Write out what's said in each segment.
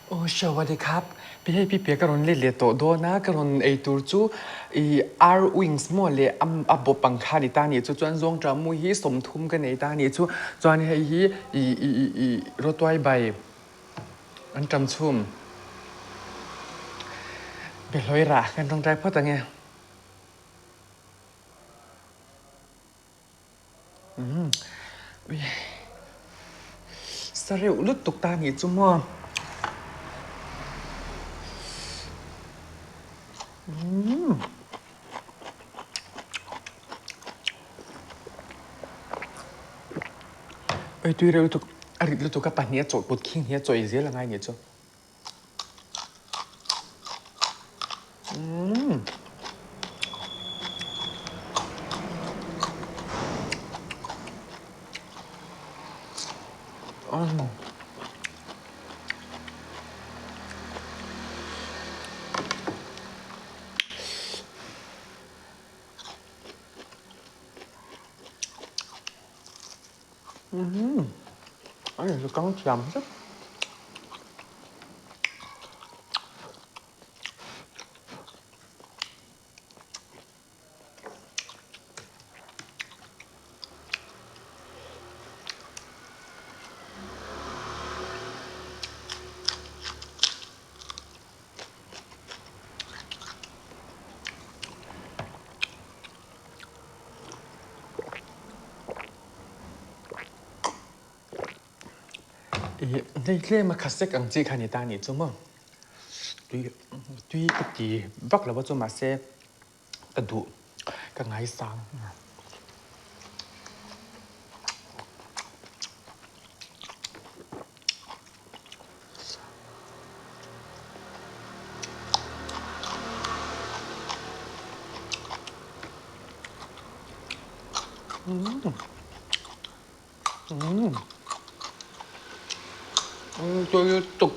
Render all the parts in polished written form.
Aw Sawadee khap, pi hei pi pia ka rawn let leh tawh dawn a, ka rawn ei tur chu i ar wings maw leh a bawp ang kha a ni ta a nih chu, chuan zawngṭah mu hi 30 ka nei ta a nih chu, chuan hei hi i i i i rawtuai bai an ṭam chhum behlawi rah kan ṭawngṭai phawt ang e. Sa reuh lutuk ta nih chu maw. Oi tui reuh lutuk a rit lutuk a pahnih a chawlh kut khing hi a chawi zel angai nih chu. A inhmu kang thiam zet. Ih hei tlem a khasek ang chi kha ni ta nih chu maw tui tui ka ti vak lo a chu mahse ka duh ka ngaisang. Tui lutuk.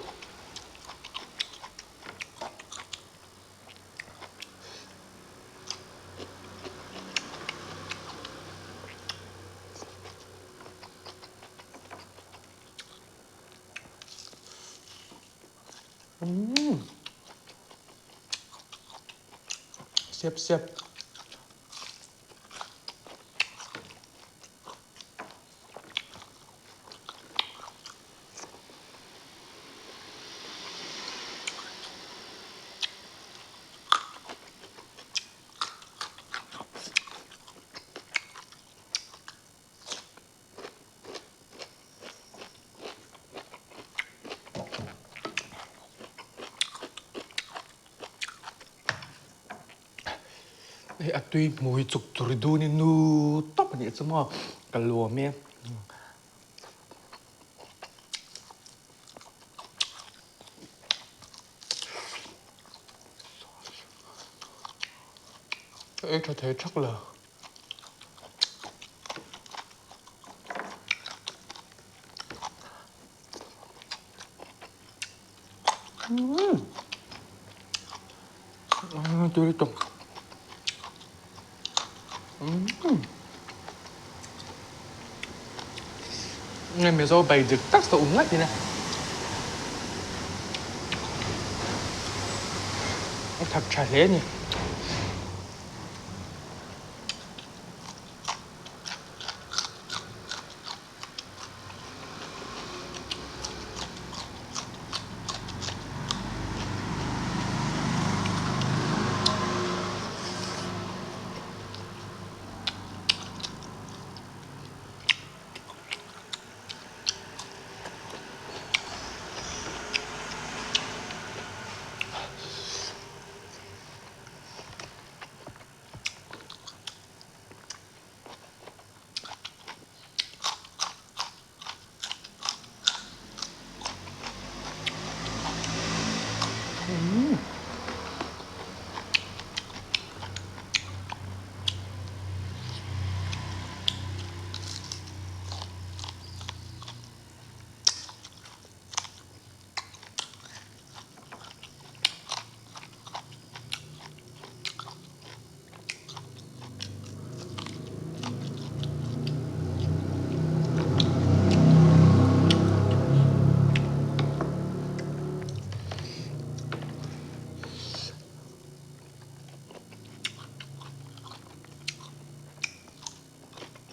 Siap siap. Hei a tui hmui chuk tur dun in nu tawp a nih chu maw ka luam e. Ka ei tha thei thak lo. Tui lutuk. Nge Mizo bai dik tak sa um ngat in a. A thak tha hle a ni.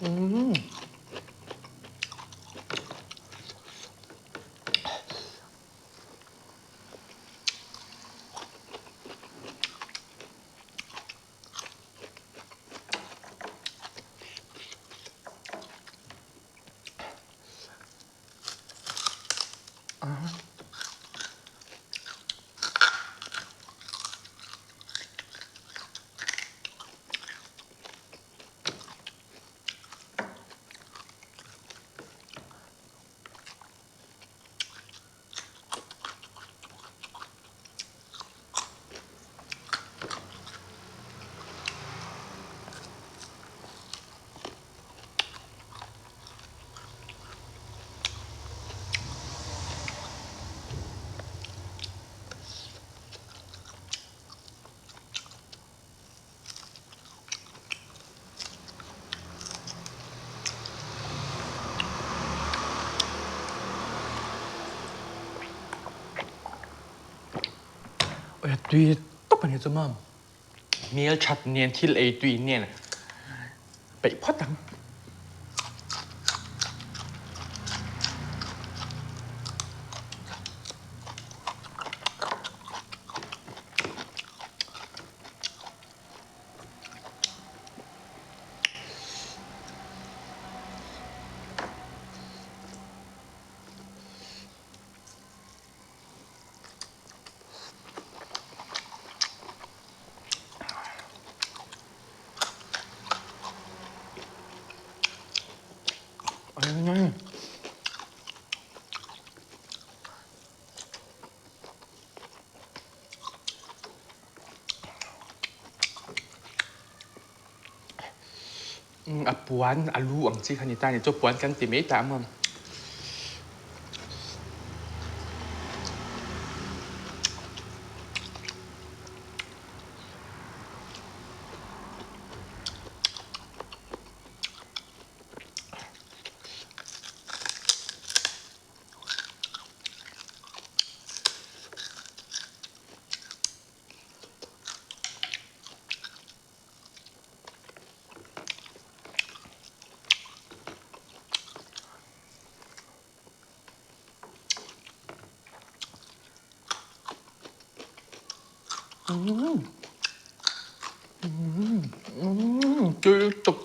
Umm. Tui tawp a ni chu maw? Hmel that nen thil ei tui nen peih phawt ang. A puan a lu ang chi kha ni ta a ni chu puan kan ti mai ta ang a. Tui lutuk.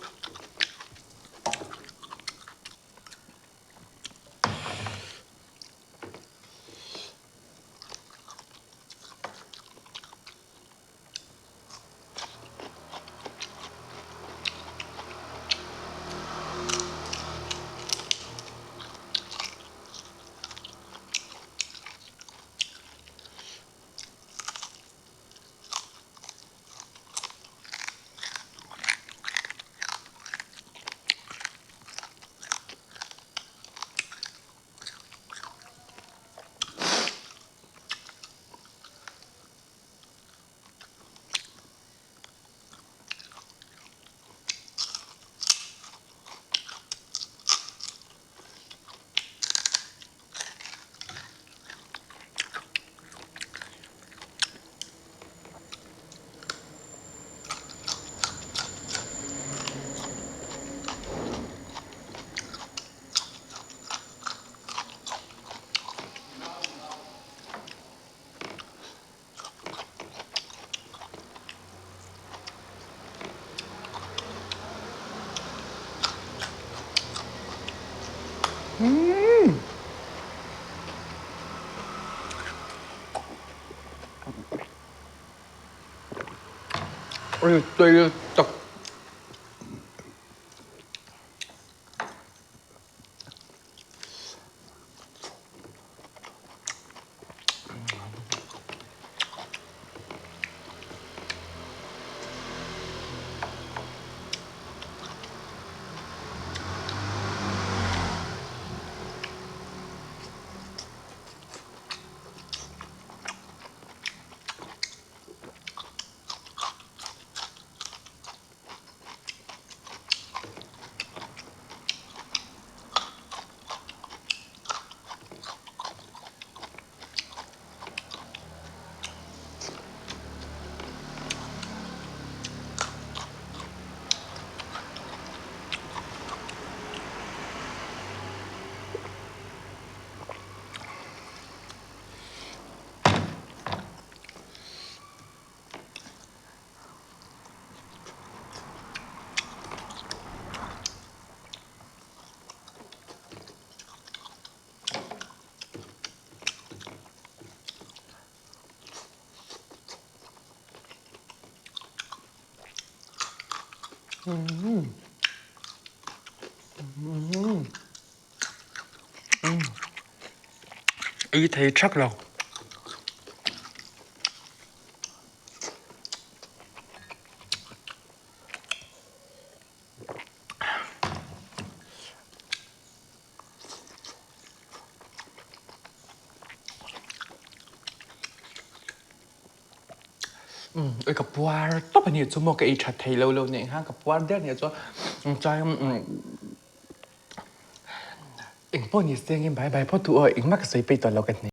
Tui lutuk. Ei thei thak lo. Ui ka puar tawp a nih chu maw ka ei that thei lo lo nih khan ka puar der nih chu chuan engpawh ni se engin bai bai phawt duh aw engmah ka sawi peih tawh lo ka hne.